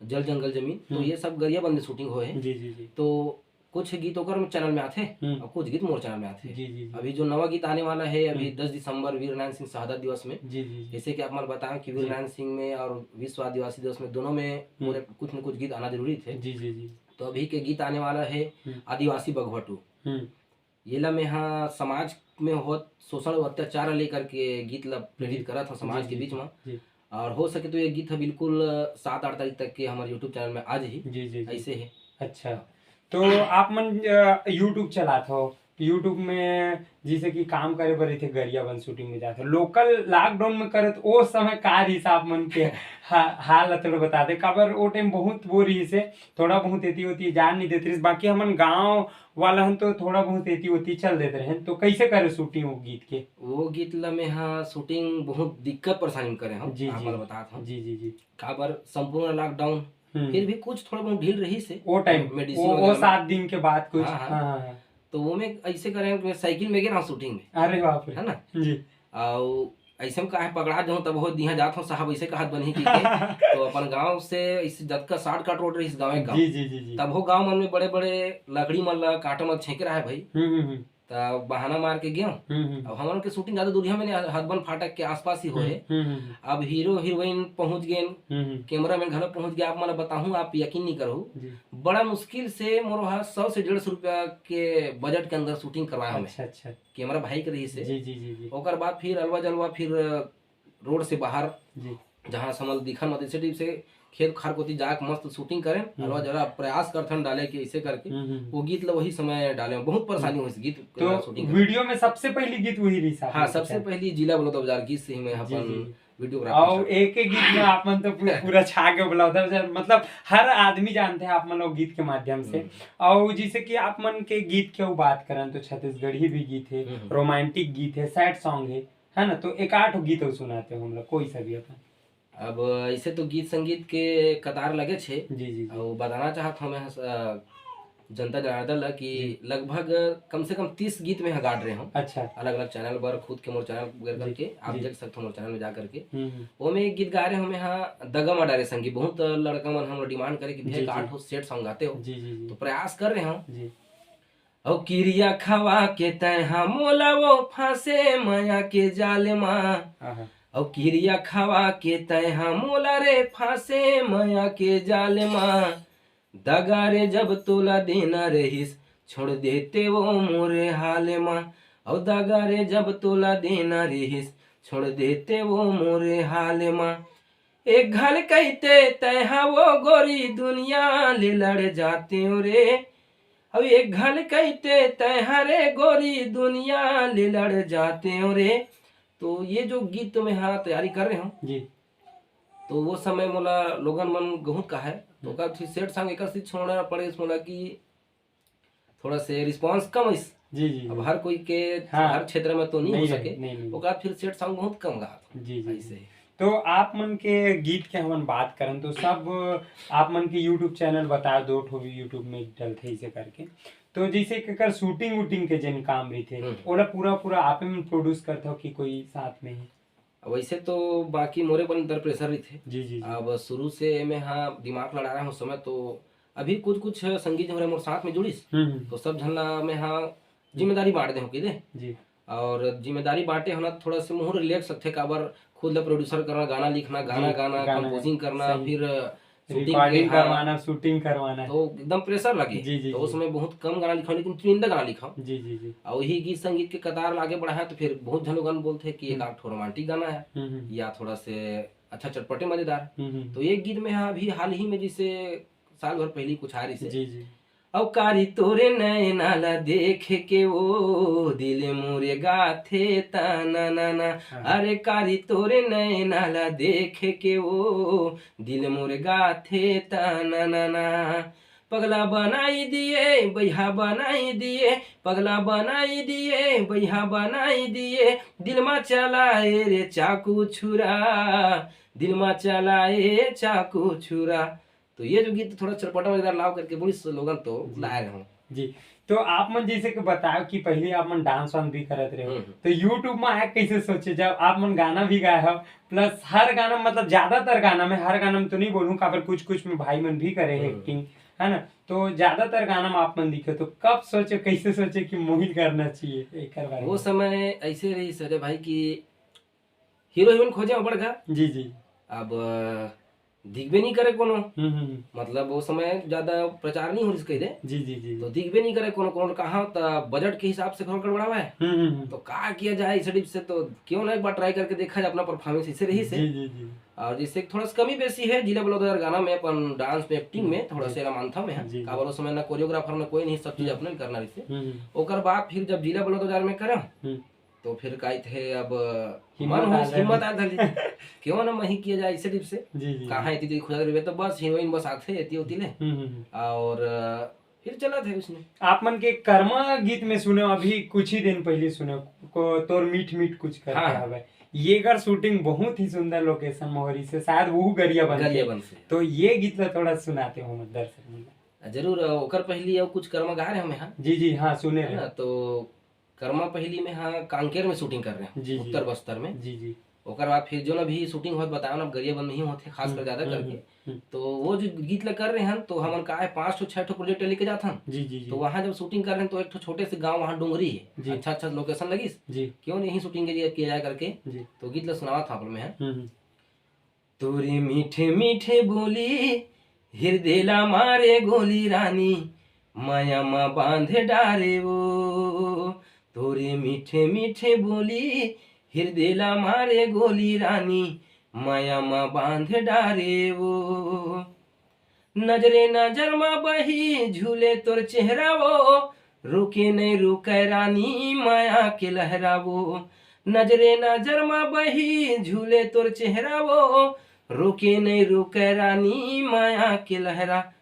अ, जल जंगल जमीन, तो हम्म। ये सब गरियाबंद में शूटिंग होए हे। जी, जी, जी। तो कुछ गीत ओकर चैनल में आथे हम्म। और कुछ गीत मोर चैनल में आथे। जी, जी, जी। अभी जो नवा गीत आने वाला है, अभी हम्म। दस दिसंबर, वीर नारायण सिंह शहादत दिवस में, जी, जी, जी। जैसे कि आप मन बताएं कि वीर जी। नारायण सिंह में और विश्व आदिवासी दिवस में, दोनों में हम्म। मोर कुछ न कुछ गीत आना जरूरी थे। जी, जी, जी। तो अभी के गीत आने वाला है हम्म। आदिवासी बघवा टू। हम्म। येला मैं हा समाज में होत शोषण और अत्याचार लेकर के गीत ला प्रेरित जी। करत हूँ समाज जी, के जी, बीच जी, में। जी। और हो सके तो ये गीत ह बिल्कुल सात आठ तारीख तक के हमारे YouTube चैनल में आ जाही। जी, जी, जी। ऐसे है। अच्छा, तो आप मन, अ, YouTube चलात हो, YouTube में जैसे कि काम करे बर रहिथे, गरियाबंद शूटिंग में जात हो, लोकल लॉकडाउन में करत, ओ समय का रहिस आप मन के हा-, हाल ला थोड़ा बता दे, काबर ओ टाइम बहुत वो रहिस हे, थोड़ा बहुत एती ओती जान नहीं देत रहिस, बाकी हमन गाँव वाला हन तो थोड़ा बहुत एती ओती चल देत रहेन। तो कैसे करे शूटिंग वो गीत के? वो गीत ला मैं हा शूटिंग बहुत दिक्कत परेशानी में करे हूँ, जी, आप जी। मन ला बतात हूँ। जी, जी, जी। काबर संपूर्ण लॉकडाउन, हम्म। फिर भी कुछ थोड़ा बहुत ढील रहिस हे। वो टाइम, मेडिसिन वो, वो वगैरह में। सात दिन के बाद कुछ, हाँ, हाँ। हाँ, हाँ, हाँ। तो वो मैं ऐसे करे हूँ कि मैं साइकिल में गे रहा हूँ शूटिंग में। अरे बाप रे। है ना? जी। और ऐसे में काहे पकड़ा जाऊँ, तब हो दिहा जात हूँ साहब, ऐसे कहत बनही की के। तो अपन गांव से ऐसे जतका शॉर्टकट रोड रहिस गाँव एक गाँव। जी, जी, जी, जी। तब हो गाँव मन में बड़े-बड़े लकड़ी मन ला काटा मन छेंके रहा है भाई। हम्म, हम्म, हम्म। तब बहाना मार के गेंव। हम्म, हम्म। अब हमन के शूटिंग ज्यादा दूरिया में नहीं, हथबंद फाटक के आसपास ही होए। हम्म, हम्म, हम्म। अब हीरो हीरोइन पहुंच गेन, हम्म, हम्म। कैमरामैन घलो पहुंच गया। आप मन ला बताहूँ, आप यकीन नहीं करहू। जी। बड़ा मुश्किल से मोर हा सौ से डेढ़ सौ रुपया के बजट के अंदर शूटिंग करवाया हमें। अच्छा, अच्छा। कैमरा भाई के रहिस हे। जी, जी, जी, जी। ओकर बाद फिर अलवा जलवा फिर रोड से बाहर जी। जहाँ समझ दिखन मत, इसे टाइप से खेत खार कोती जाके मस्त शूटिंग करें। हम्म। अलवा जलवा प्रयास करथन डाले के, ऐसे करके हम्म, हम्म। वो गीत ला वही समय डाले। बहुत परेशानी हम्म। हुई इस गीत तो शूटिंग करे। वीडियो में सबसे पहली गीत वही रहिस आप हाँ, लोग के सबसे शायद। पहली जिला बलौदाबाजार गीत से ही मैं जी, अपन जी, जी। वीडियोग्राफर और साहब। एक एक गीत में आप मन तो पू-, पूरा छा के बलौदाबाजार जा-, मतलब हर आदमी जानते हैं आप मन लोग गीत के माध्यम से। हम्म। और जैसे कि आप मन के गीत के वो बात करन तो छत्तीसगढ़ी भी गीत है, हम्म। रोमांटिक गीत है, सैड सॉन्ग है, है ना? तो एक आठ गीत और सुनाते हो हम लोग, कोई सा भी अपन। अब ऐसे तो गीत संगीत के कतार लगे छे। जी, जी, जी। और बताना चाहत हूँ मैं, अ, जनता जनार्दन ला कि जी। लगभग कम से कम तीस गीत में हा गाड़ रहे हूँ। अच्छा। अलग-अलग चैनल पर, खुद के मोर चैनल वगैरह जी, करके, आप जी। देख सकते हो मोर चैनल में जा करके। हम्म, हम्म। वो में एक गीत गा रहे हूँ मैं, हाँ, दगा मा डारे संगी। बहुत लड़का मन हमला डिमांड करे कि भैया जी, एक जी। आठ ठो सैड सॉन्ग गाते हो। जी, जी, जी। तो प्रयास कर रहे हूँ। जी। अउ किरिया खवा के तैं हा मोला वो फांसे मया के जाल मा। आहा। अउ किरिया खवा के तैं हा मोला रे फांसे मया के जाल मा। दगा रे जब तोला देना रहिस, छोड़ देते वो मोरे हाल मा। अउ दगा रे जब तोला देना रहिस, छोड़ देते वो मोरे हाल मा। एक घल कहिते तैं हा वो गोरी दुनिया ले लड़ जाते हो रे। अउ एक घल कहिते तैं हा रे गोरी दुनिया ले लड़ जाते हो रे। तो ये जो गीत मैं हा तैयारी कर रहे हूँ, जी। तो वो समय मोला लोगन मन गहुंत कहा है, तो हम्म। ओकर फिर सैड सॉन्ग एकर से छोड़ना पड़े, मोला कि थोड़ा से रिस्पॉन्स कम इस। जी, जी, अब जी। हर कोई के, हाँ। हर क्षेत्र में तो नहीं हो नहीं सके। रहे, नहीं, नहीं। ओकर फिर सैड सॉन्ग बहुत कम गात हूँ, जी, जी, ऐसे जी। ही। तो आप मन के गीत के हमन बात करन तो सब आप मन के YouTube चैनल बता दो ठो भी YouTube में डलथे इसे करके। तो जैसे कि एकर शूटिंग वूटिंग के जेन काम रहिथे, हम्म। ओला पूरा पूरा आपे मन प्रोड्यूस करथो कि कोई साथ में ही? वैसे तो बाकी मोरे पर अंदर प्रेशर रहिथे। जी, जी, जी। अब शुरू से मैं हा दिमाग लड़ा रहा हूँ समय तो अभी कुछ कुछ संगीत जो हमारे मोर साथ में जुड़िस, हम्म, हम्म। तो सब झन ला मैं हा जिम्मेदारी बांट दे हूँ कि दे। जी। और जिम्मेदारी बांटे होना थोड़ा से मुहूँ रिलैक्स सकथे, काबर खुद ला प्रोड्यूसर करना, गाना लिखना, गाना जी, गाना, गाना, कंपोजिंग करना, सही। फिर शूटिंग रिकॉर्डिंग के, हाँ। करवाना, शूटिंग करवाना। तो एकदम प्रेशर लगे। जी, जी, तो उस जी। समय बहुत कम गाना लिखा, लेकिन चुनिंदा गाना लिखा। जी, जी, जी। और वही गीत संगीत के कतार ला आगे बढ़ाया तो फिर बहुत झन लोगन बोलथे कि एक हम्म। आध ठो रोमांटिक गाना है हम्म, हम्म। या थोड़ा से अच्छा चटपटे मजेदार। हम्म, हम्म। तो एक गीत में हाँ, अभी हाल ही में जैसे साल भर पहले कुछ आ रही से। जी, जी। अउ कारी तोरे नैना ला देख के ओ दिल मोरे गाथे ता ना ना ना। हाँ। अरे कारी तोरे नैना ला देख के ओ दिल मोरे गाथे ता ना ना ना। पगला बनाई दिए, बैहा बनाई दिए, पगला बनाई दिए, बैहा बनाई दिए, दिल मा चलाए रे चाकू छुरा, दिल मा चलाए चाकू छुरा। तो ये जो गीत थोड़ा चटपटा मजेदार लाव करके बोली स्लोगन तो जी। लाए रहे हूँ। जी। तो आप मन जैसे कि बताओ कि पहले आप मन डांस वांस भी करत रहे हो, हम्म, हम्म। तो YouTube में आए कैसे सोचे, जब आप मन गाना भी गाए हो, प्लस हर गाना, मतलब ज्यादातर गाना में, हर गाना में तो नहीं बोलूँ, काबर कुछ कुछ में भाई मन भी करे हैं हम्म। एक्टिंग, है ना? तो ज्यादातर गाना में आप मन दिखे, तो कब सोचे, कैसे सोचे कि मोहित करना चाहिए एकर बारे वो में? समय ऐसे रहिस, अरे भाई, कि हीरो हीरोइन खोजे बड़का। जी, जी। अब, अ, दिखबे नहीं करे कोनो। हम्म, हम्म, हम्म। मतलब, वो समय ज्यादा प्रचार नहीं हो रहिस कहिदे। जी, जी, जी, तो जी। दिखबे नहीं करे कोनो, कोनो कहाँ त बजट के हिसाब से घलो गड़बड़ावा है। हम्म, हम्म, हम्म। तो का किया जाए इस डिप से, तो क्यों ना एक बार ट्राई करके देखा जाए अपना परफॉर्मेंस इसे रहिस हे। जी, जी, जी। और जैसे थोड़ा सा कमी बेसी है, जिला बलौदार गाना में, अपन डांस में, एक्टिंग में, हम्म, थोड़ा जी। सा एला मानथंव मैं, जी, जी। काबर वो समय ना कोरियोग्राफर ना कोई नहीं, सब चीज हम्म। अपने करना रहिस हे। हम्म, हम्म। ओकर बाद फिर जब जिला बलौदार में करेंव, हम्म। तो फिर का हे अब हिम्मत मन होइस, आ हिम्मत जाए। आ जाए। क्यों ना मही किया जाए इसे डिप से। जी, जी, कहाँ जी। एती तेती खोजत रहिबे तो बस हीरोइन बस आथे एती ओती ले। हम्म, हम्म, हम्म। और, अ, फिर चलत हे उसने। आप मन के कर्मा गीत में सुने, अभी कुछ ही दिन पहले सुने, को तोर मीठ मीठ कुछ करके हाँ। आवे। ये कर शूटिंग बहुत ही सुंदर लोकेशन में हो रहिस हे, शायद वो गरियाबंद से। गरियाबंद से। तो ये गीत ला थोड़ा सुनाते हो हमर दर्शक मन ला। जरूर, अ, ओकर पहली अउ कुछ कर्मा गा रहे हमें, हाँ। जी, जी, हाँ, सुने है रहे। ना, तो कर्मा पहली में, हाँ, कांकेर में शूटिंग कर रहे हैं, जी, जी। उत्तर बस्तर में। जी, जी। ओकर बाद फिर जो ना भी शूटिंग होत बताओ ना, गरियाबंद में ही होत है, खास कर हम्म, ज्यादा हम्म, करके। हम्म, हम्म। तो वो जो गीत ला कर रहे हैं, तो हमन का है, पाँच ठो, छह ठो प्रोजेक्ट लेके जात हन। जी, जी, जी। तो वहाँ जब शूटिंग कर रहे हैं, तो एक ठो छोटे से गाँव वहाँ डोंगरी है, जी। अच्छा, अच्छा लोकेशन लगिस। जी। क्यों नहीं शूटिंग के लिए किया जाए करके, जी। तो गीत ला सुनावा था आप लोग में, हाँ। हम्म, हम्म। तोरे मीठे मीठे बोली, हिरदे ला मारे गोली रानी, माया मा बांध डारे वो। तोरे मीठे मीठे बोली, हिरदे ला मारे गोली रानी, माया मा बांध डारे वो। नजरे नजर मा बही, झूले तोर चेहरा वो, रुके नहीं रुके रानी, माया के लहरा वो। नजरे नजर मा बही, झूले तोर चेहरा वो, रुके नहीं रुके रानी, माया के लहरा।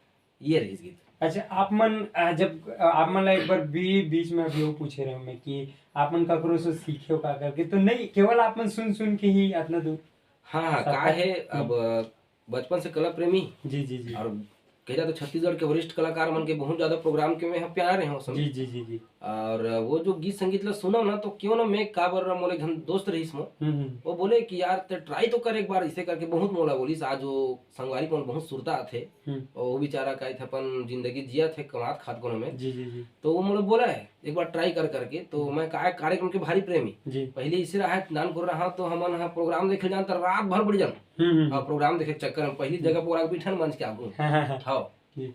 ये रहिस गीत। अच्छा, आप मन, अ, जब, अ, आप मन ला एक बार भी बीच में अभी वो पूछे रहे मैं कि आप मन ककरो से सीखे हो का करके, तो नहीं, केवल आप मन सुन सुन के ही इतना दूर हाँ, हाँ, का सफर? है, हम्म। अब बचपन से कला प्रेमी जी, जी, जी। और कहे जाए तो छत्तीसगढ़ के वरिष्ठ कलाकार मन के बहुत ज्यादा प्रोग्राम के में हम प्यार रहे हो जी, जी, जी, जी। और वो जो गीत संगीत ला सुना ना, तो क्यों ना मैं काबर मोले घन दोस्त रहिस मो, हम्म, हम्म। वो बोले कि यार, ते ट्राई तो कर एक बार, इसे करके बहुत मोला बोलिस। आज वो संगवारी मन बहुत सुरता आथे, हम्म। और वो बेचारा का थे अपन जिंदगी जिया थे, कमात खात कोनो में। जी, जी, जी। तो वो मोला बोला है, एक बार ट्राई कर करके, तो हम्म। मैं का-, कार्यक्रम के भारी प्रेमी। जी। पहले इसे रहा है, नानकुन रहा, तो हमन ह प्रोग्राम देखे जान, त रात भर बड़ी जान। हम्म, हम्म, हाँ, हम्म। प्रोग्राम देखे के चक्कर में पहली हम्म। जगह पर आके बैठन मंच के आगू। हाँ, हाँ, हाँ। हाँ। जी।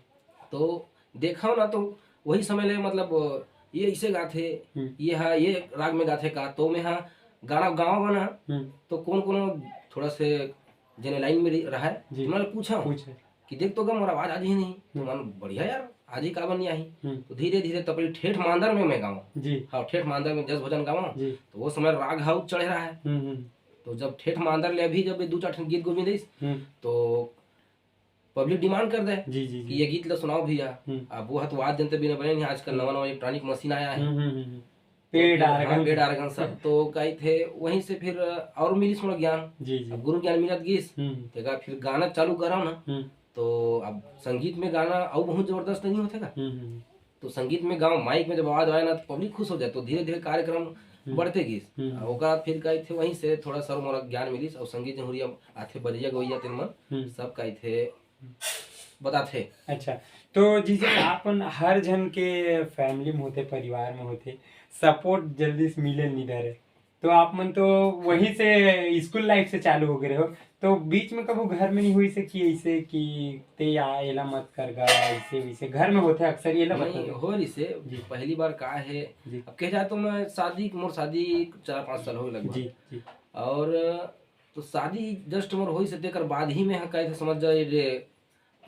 तो देखा ना, तो वही समय ले, मतलब, ये इसे गाथे, हम्म। ये हा, ये राग में गाथे का, तो मैं हा गाना गावा बना, हम्म। तो कौन कौन थोड़ा से जेने लाइन में रही-, रहा है, जी। तो मैं पूछा हूँ पूछे। कि देख तो गा, मोर आवाज आज ही नहीं, तो हम्म। मन बढ़िया यार, आज ही काबर नहीं आई। हम्म। तो धीरे धीरे तब पहले ठेठ मांदर में मैं गाऊँ। जी। हाँ, ठेठ मांदर में जस भजन गाऊँ। जी। तो वो समय राग हाउ चढ़े रहा है। हम्म, हम्म। तो जब ठेठ मांदर ले अभी जब ये दो चार ठन गीत गोविंद रहिस, हम्म। तो पब्लिक डिमांड कर दे जी, जी, कि जी। ये गीत ला सुनाओ भैया। हम्म। अब वो ह तो वाद्य यंत्र बिना बने नहीं, आजकल हम्म। नवा नवा इलेक्ट्रॉनिक मशीन आया है। हम्म, हम्म, हम्म, हम्म। पेड़ तो, हाँ, organ। पेड़ organ सब। तो कही थे, वहीं से फिर और मिलिस मोला ज्ञान। जी, जी। अब गुरु ज्ञान मिलत गिस, हम्म। तेकर फिर गाना चालू करो ना, हम्म। तो अब संगीत में गाना अउ बहुत जबरदस्त नहीं होथे का? हम्म, हम्म, हम्म। तो संगीत में गाँव, माइक में जब आवाज आए ना, तो पब्लिक खुश हो जाए, तो धीरे-धीरे कार्यक्रम हम्म। बढ़ते गिस। हम्म। आ, ओकर बाद फिर कही थे, वहीं से थोड़ा सा मोला ज्ञान मिलिस, और संगीत जहुरिया आथे, बजैया गवैया तेन मन, हम्म। सब कही थे, बताथे। अच्छा, तो जैसे आपन हर झन के फैमिली में होथे, परिवार में होथे, सपोर्ट जल्दी से मिले नहीं धरे, तो आप मन तो वहीं से स्कूल लाइफ से चालू हो गए हो, तो बीच में कभू घर में नहीं होइस कि ऐसे कि ते या एला मत कर गा, ऐसे वैसे घर में होथे अक्सर, ये ला नहीं, बता दो। हो रहिस हे, जी। पहली बार का है, जी। अब कह जाए तो मैं शादी, मोर शादी चार पाँच साल हो गए लगभग। जी, जी। और तो शादी जस्ट मोर होइस हे, तेकर बाद ही में हाँ, कहे थे समझ जाए, ये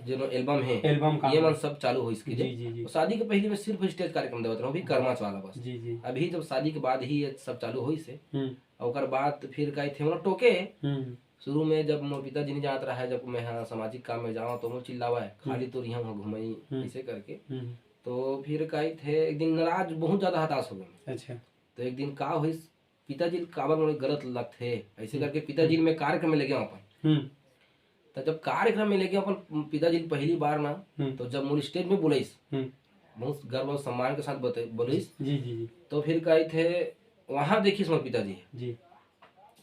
जो एल्बम है, एल्बम का ये मन सब चालू होइस के जी, जे। जी, जी। तो शादी के पहले मैं सिर्फ स्टेज कार्यक्रम देवत रहूं, भी कर्मा वाला बस। जी, जी। अभी जब शादी के बाद ही ये सब चालू होइस हे, हम्म। और ओकर बाद फिर कही थे, मतलब, टोके। हम्म। शुरू में जब मोर पिताजी नहीं जानत रहा है, जब मैं, हाँ, सामाजिक काम में जाऊँ, तो मोर चिल्लावा है, "खाली हम्म। तो रिहा घूमई", हम्म। ऐसे करके। हम्म। तो फिर कही थे, एक दिन नाराज, बहुत ज्यादा हताश हो गए मैं। अच्छा। तो एक दिन का होइस, पिताजी काबर मोला गलत लगथे, ऐसे हम्म। करके पिताजी हम्म। मैं कार्यक्रम में लेगे अपन। हम्म। तो जब कार्यक्रम में लेगे अपन पिताजी पहली बार ना, हम्म। तो जब मोला स्टेज में बुलाइस, हम्म। बहुत गर्व और सम्मान के साथ बते-, बोलिस। जी जी जी तो फिर कही थे, वहाँ देखिस मोर पिताजी जी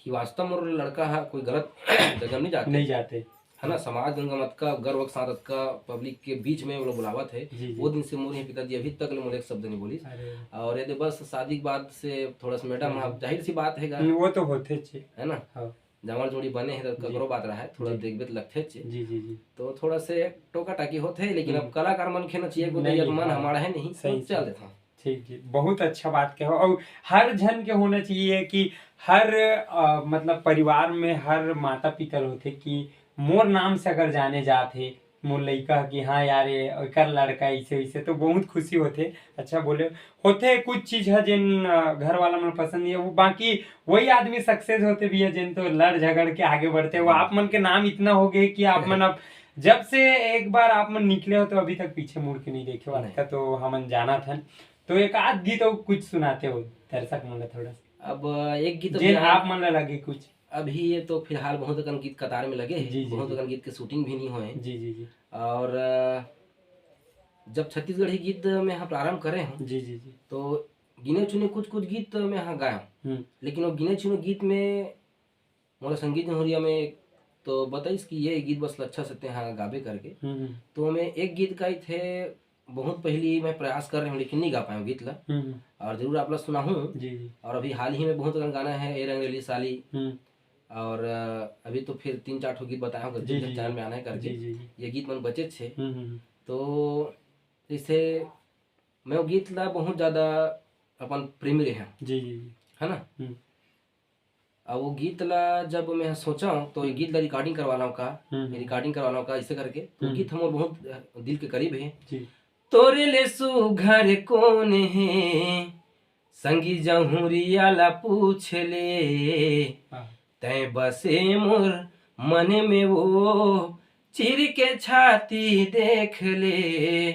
कि वास्तव में मोर लड़का हा कोई गलत जगह नहीं जाते, नहीं जाते। है ना। समाज गंगा मत का गर्व के साथ अतका पब्लिक के बीच में वो लोग बुलावत है। जी जी वो दिन से मोर ही पिताजी अभी तक ले मोर एक शब्द नहीं बोलिस। अरे और यदि बस शादी के बाद से थोड़ा सा मैडम, हम्म। आप जाहिर सी बात है, हम्म, वो तो होते चे। है ना। हाँ। जांवर जोड़ी बने हैं तो जी। ककरो बात रहा है, थोड़ा जी। देखबे तो लगते चे। जी जी जी तो थोड़ा से टोका टाकी होते हैं, लेकिन हम्म। अब कलाकार मन खेना चाहिए, बोलते नहीं, जब मन हाँ। हमारा है नहीं, सही, तो चल सही। देता हूँ। ठीक जी, बहुत अच्छा बात कहो। और हर जन के होना चाहिए कि हर अ, मतलब परिवार में हर माता पिता होते कि मोर नाम से अगर जाने जात हे मोर लइका कि हाँ यार ये एकर लड़का ऐसे वैसे, तो बहुत खुशी होते। अच्छा बोले, होते कुछ चीज है जिन अ, घर वाला मन पसंद नहीं है, वो बाकी वही आदमी सक्सेस होते भी है जिन तो लड़ झगड़ के आगे बढ़ते। वो आप मन के नाम इतना हो गए कि आप मन अब जब से एक बार आप मन निकले हो तो अभी तक पीछे मुड़ के नहीं देखे हो। नहीं। आपका तो हमन जाना था, तो एक आध गीत और कुछ सुनाते हो दर्शक मन ला थोड़ा सा, अब एक गीत जिन अभी आप मन ला लगे कुछ। अभी ये तो फिलहाल बहुत अकन गीत कतार में लगे हैं, जी, जी, बहुत जी। अकन गीत के शूटिंग भी नहीं हुए हैं। जी जी जी और अ, जब छत्तीसगढ़ी गीत में हम प्रारंभ करे हूँ जी जी जी तो गिने चुने कुछ कुछ गीत में हाँ गाया हूँ, हम्म लेकिन वो गिने चुने गीत में मोला संगीत जहुरिया में तो बताइस कि ये गीत बस अच्छा से ते हाँ गाबे करके। हम्म हम्म, तो मैं एक गीत गाई थे, बहुत पहली मैं प्रयास कर रहे हूँ लेकिन नहीं गा पाया हूँ गीत ला, हम्म हम्म, और जरूर आप ला सुनाहूँ। जी जी और अभी हाल ही में बहुत अकन गाना है ए रंगरेली साली, हम्म और अ, अभी तो फिर तीन चार ठो गीत बताया हूँ जी, जी, चैनल जी। में आना है करके। जी जी जी ये गीत मन बचे छे, हम्म हम्म हम्म, तो जैसे मैं वो गीत ला बहुत ज्यादा अपन प्रेमी रहे हैं, जी जी जी है ना। हम्म अब वो गीत ला जब मैं सोचा हूँ तो ये गीत ला रिकॉर्डिंग करवा लाऊं का, हम्म, हम्म। रिकॉर्डिंग करवा लाऊं का इसे करके। तो हम्म। गीत हमर बहुत दिल के करीब है। जी तोरे ले सुघर कौन है, संगी जहुरिया ला पूछ ले, हाँ। तै बसे मोर मन में वो चिर के छाती देख ले।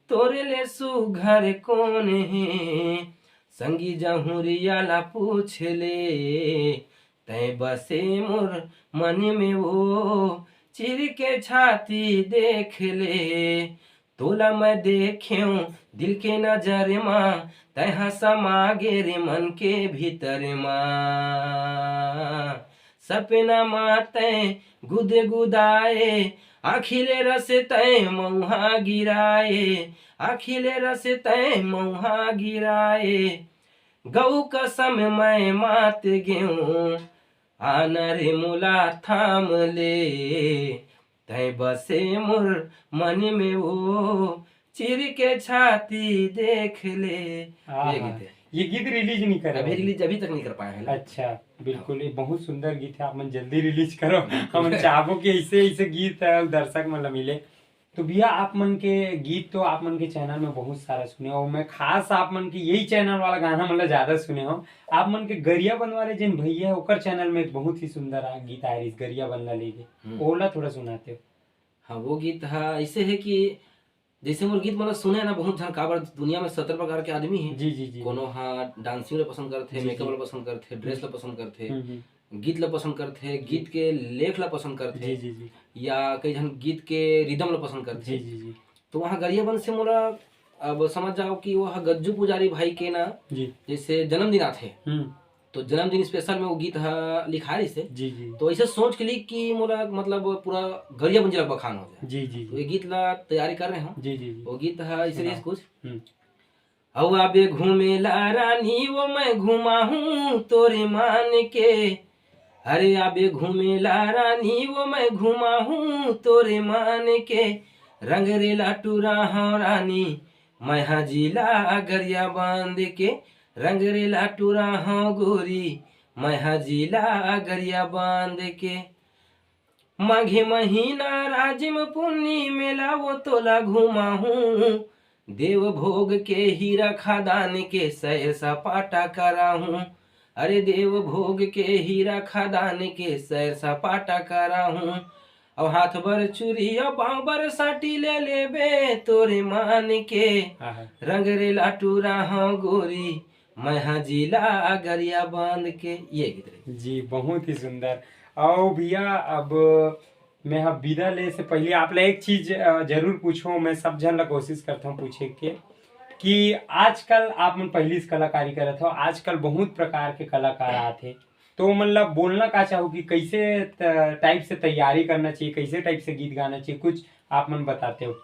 तोरे ले सुघर कौन है, संगी जहुरिया ला पूछ ले, तै बसे मोर मन में वो चिर के छाती देख ले। तोला मैं देखेंव दिल के नजर मा, तैहा समा गे रे मन के भीतर मा। सपना मा तै गुदगुदाए, आँखी ले रस तै मौहा गिराए, आँखी ले रस तै मौहा गिराए। गऊ कसम मैं मात गेंव, आना रे मोला थाम ले। तै बसे मोर मन में वो चिर के छाती देख ले। हाँ, ये हाँ। गीत है। ये गीत रिलीज नहीं करे अभी अभी। रिलीज अभी तक नहीं कर पाए हैं। अच्छा, बिल्कुल, ये बहुत सुंदर गीत है, आप मन जल्दी रिलीज करो। हम चाहबो कि ऐसे ऐसे गीत अ, दर्शक मन ला मिले। तो भैया, आप मन के गीत तो आप मन के चैनल में बहुत सारा सुने हो, मैं खास आप मन के यही चैनल वाला गाना मन ला ज्यादा सुने हो। आप मन के गरिया बंद वाले जिन भैया है, ओकर चैनल में एक बहुत ही सुंदर आ, गीत आए रहिस, गरिया बंद ला लेके, हम्म। ओला थोड़ा सुनाते हो। हाँ, वो गीत हा ऐसे है कि जैसे मोर गीत मन ला सुने ना, बहुत झन काबर दुनिया में सत्तर प्रकार के आदमी है। जी जी जी। कोनो हा डांसिंग ला पसंद करथे, जी, मेकअप जी। ला पसंद करथे, ड्रेस ला पसंद करथे, हम्म, हम्म। गीत ला पसंद करथे, गीत के लेख ला पसंद करथे, जी जी जी या कई झन गीत के रिदम ला पसंद करथे। जी जी जी तो वहाँ गरिया बंद से मोला अब समझ जाओ कि वो हा गज्जू पुजारी भाई के ना जी। जैसे जन्मदिन आथे, हम्म। तो जन्मदिन स्पेशल में वो गीत हा लिखा रहिस हे। जी जी तो ऐसे सोच के लिख कि मोला मतलब पूरा गरिया बंद जिला बखान हो जाए। जी जी तो ये गीत ला तैयारी कर रहे हो। जी जी जी। वो गीत हा ऐसे रहिस कुछ। हम्म। हऊ आबे घूमेला रानी वो मैं घुमाहूँ तोरे मान के। अरे आबे घूमेला रानी वो मैं घुमाहूँ तोरे मान के। रंग रेला टूरा हव रानी मैं हा जिला गरिया बांध के। रंग रेला टूरा हव गोरी मैं हा जिला गरिया बांध के। माघे महीना राजिम पुन्नी मेला वो तोला घुमाहूँ। देव भोग के हीरा खदान के सैर सपाटा कराहूँ। अरे देव भोग के हीरा खदान के सैर सपाटा कराहूँ। अउ हाथ बर चूरी अउ पाँव बर साटी ले लेबे तोरे मान के। आहा। रंग रेला टूरा हव गोरी मैं हा जिला गरिया बांध के। ये गीत रही। जी, बहुत ही सुंदर। अउ भैया, अब मैं हा विदा ले से पहले आप ला एक चीज अ, जरूर पूछूं, मैं सब झन ला कोशिश करता हूँ पूछे के। कि आजकल आप मन पहिली से कलाकारी करत हो, आजकल बहुत प्रकार के कलाकार आथे, तो ओमन ला बोलना का चाहू कि कैसे त-, टाइप से तैयारी करना चाहिए, कैसे टाइप से गीत गाना चाहिए, कुछ आप मन बताते हो?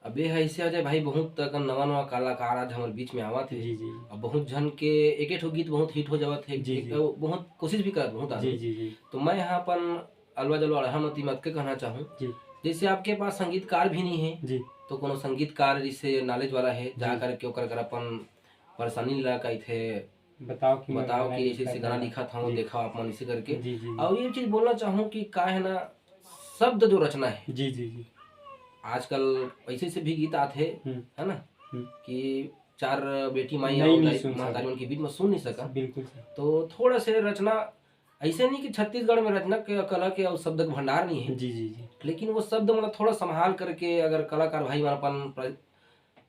अब ये है, ऐसे अजय भाई, बहुत अकन नवा नवा कलाकार आज हमर बीच में आवत हे। जी, जी। अब बहुत झन के एक एक ठो गीत बहुत हिट हो जावत हे, जी, एक जी। बहुत कोशिश भी करत बहुत जी, आदमी। जी, जी। तो मैं यहाँ अपन अलवा जलवा अड़हर मती मत के कहना चाहूँ, जी। जैसे आपके पास संगीतकार भी नहीं है, जी। तो कोनो संगीतकार जैसे नॉलेज वाला है, जा जी। करके ओकर कर अपन परेशानी ला कहिथे, बताओ कि मैं बताओ गाना कि ऐसे लिखत ऐसे गाना हूँ। लिखत हूँ, जी। देखा आप मन इसे करके। जी, जी, जी। और ये चीज बोलना चाहूँ कि का है ना, शब्द जो रचना है, जी, जी, जी। आजकल ऐसे से भी गीत आथे, हम्म। है ना, हम्म। कि चार बेटी माई नहीं, और नहीं दाई सुन महतारी सकत। मन के बीच में सुन नहीं सका। बिल्कुल सर। तो थोड़ा से रचना, ऐसे नहीं कि छत्तीसगढ़ में रचना के, कला के और शब्द के भंडार नहीं है, जी, जी, जी। लेकिन वो शब्द मतलब थोड़ा संभाल करके अगर कलाकार भाई मन अपन प्र-,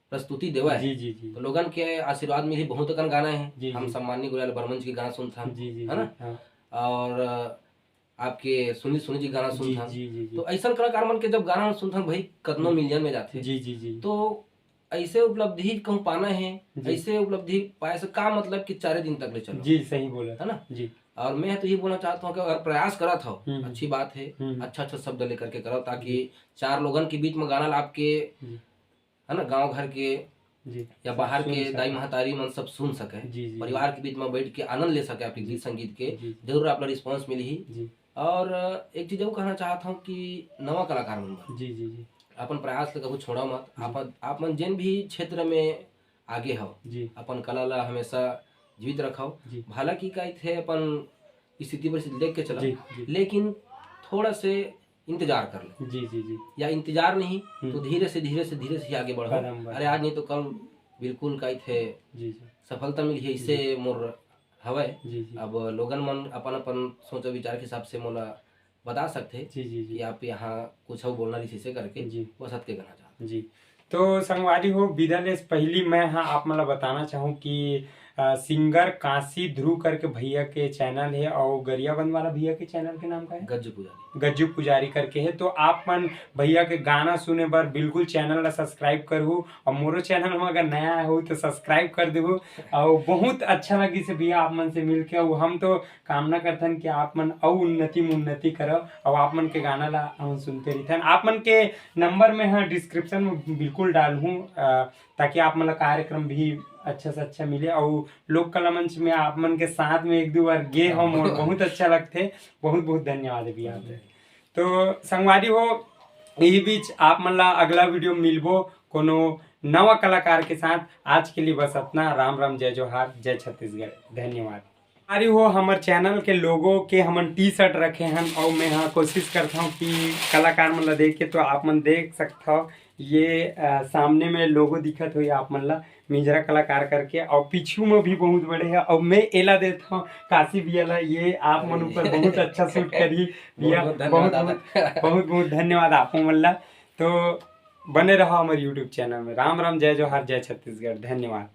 प्रस्तुति देवा है, जी, जी, जी। तो लोगन के आशीर्वाद में ही बहुत अकन गाना है। जी, हम जी। सम्माननीय गुलाल बर्मन जी के गाना सुनथन, जी, जी, है ना? जी, हाँ। और, अ, आपके सुनील सोनी जी गाना जी, सुनथन। जी, जी, जी। तो ऐसा कलाकार मन के जब गाना सुनथन भाई, कतनो हम्म। मिलियन में जाथे। जी, जी, जी। तो ऐसे उपलब्धि कहूँ पाना है, जी। ऐसे उपलब्धि पाए से का मतलब कि चारे दिन तक ले चलो। जी, सही बोला। है ना? जी। और मैं तो ये बोलना चाहता हूँ कि अगर प्रयास करत हो, हम्म। अच्छी बात है, हम्म। अच्छा अच्छा शब्द लेकर के करो, ताकि जी। चार लोगन के बीच में गाना ला आपके, जी। है ना, गांव घर के जी। या सब बाहर सुन के सके। दाई महतारी मन सब सुन सके, जी, जी। परिवार के बीच में बैठ के आनंद ले सके आपके गीत संगीत के, जी। जरूर आप ला रिस्पॉन्स मिली। जी। और एक चीज और कहना चाहता हूँ कि नवा कलाकार मन बर जी, जी, जी। अपन प्रयास ला कभू छोड़ा मत। जी। आप, आप मन जेन भी क्षेत्र में आगे हो, जी। अपन कला ला हमेशा जीवित रखो। जी। हालांकि का थे अपन स्थिति पर देख के चला, जी, जी। लेकिन थोड़ा से इंतजार कर ले। जी, जी, जी। या इंतजार नहीं, हम्म। तो धीरे से, धीरे से, धीरे से ही आगे बढ़ो। कदम बढ़ो। अरे, आज नहीं तो कल बिल्कुल का थे जी, जी। सफलता मिली है, इससे जी। मोर हवय। जी, जी। अब लोगन मन अपन, अपन सोच विचार के हिसाब से मोला बता सकथे जी, जी, जी। कि आप यहाँ कुछ अउ बोलना रिहिस, इसे करके जी। वो सत के कहना चाहत। जी। तो संगवारी हो, बिदा ले से पहिली मैं हा आप मन ला बताना चाहूँ कि, अ, सिंगर काशी ध्रुव करके भैया के चैनल हे, अउ गरियाबंद वाला भैया के चैनल के नाम का हे? गज्जू पुजारी। गज्जू पुजारी करके हे। तो आप मन भैया के गाना सुने बर बिल्कुल चैनल ला सब्सक्राइब करहू, अउ मोरो चैनल में अगर नया हो तो सब्सक्राइब कर देहू। अउ बहुत अच्छा लगिस हे भैया आप मन से मिलके, अउ हम तो कामना करथन कि आप मन अउ उन्नति में उन्नति करव, अउ आप मन के गाना ला हमन सुनते रहिथन। आप मन के नंबर में हा डिस्क्रिप्शन में बिल्कुल डालहूँ, अ, ताकि आप मन ला कार्यक्रम भी अच्छा से अच्छा मिले, अउ लोक कला मंच में आप मन के साथ में एक दो बार गे हव, मोर बहुत अच्छा लगथे। बहुत बहुत धन्यवाद हे भैया। तो संगवारी हो, यही बीच आप मन ला अगला वीडियो मिलबो कोनो नवा कलाकार के साथ। आज के लिए बस अतना। राम राम, जय जोहार, जय छत्तीसगढ़, धन्यवाद। अरे हो, हमर चैनल के लोगो के हमन टी शर्ट रखे हन, अउ मैं हा कोशिश करता हूँ कि कलाकार मन ला देख के, तो आप मन देख सकत हव, ये, अ, सामने में लोगो दिखत होही आप मन ला, मिंजरा कलाकार करके, अउ पीछू में भी बहुत बड़े हे, अउ मैं एला देत हव काशी भैया ला, ये आप मन ऊपर बहुत अच्छा सूट करही भैया। बहुत, बहुत धन्यवाद बहुत, दादा। बहुत, बहुत धन्यवाद आप मन ला। तो बने रहो हमर YouTube चैनल में। राम राम, जय जोहार, जय छत्तीसगढ़, धन्यवाद।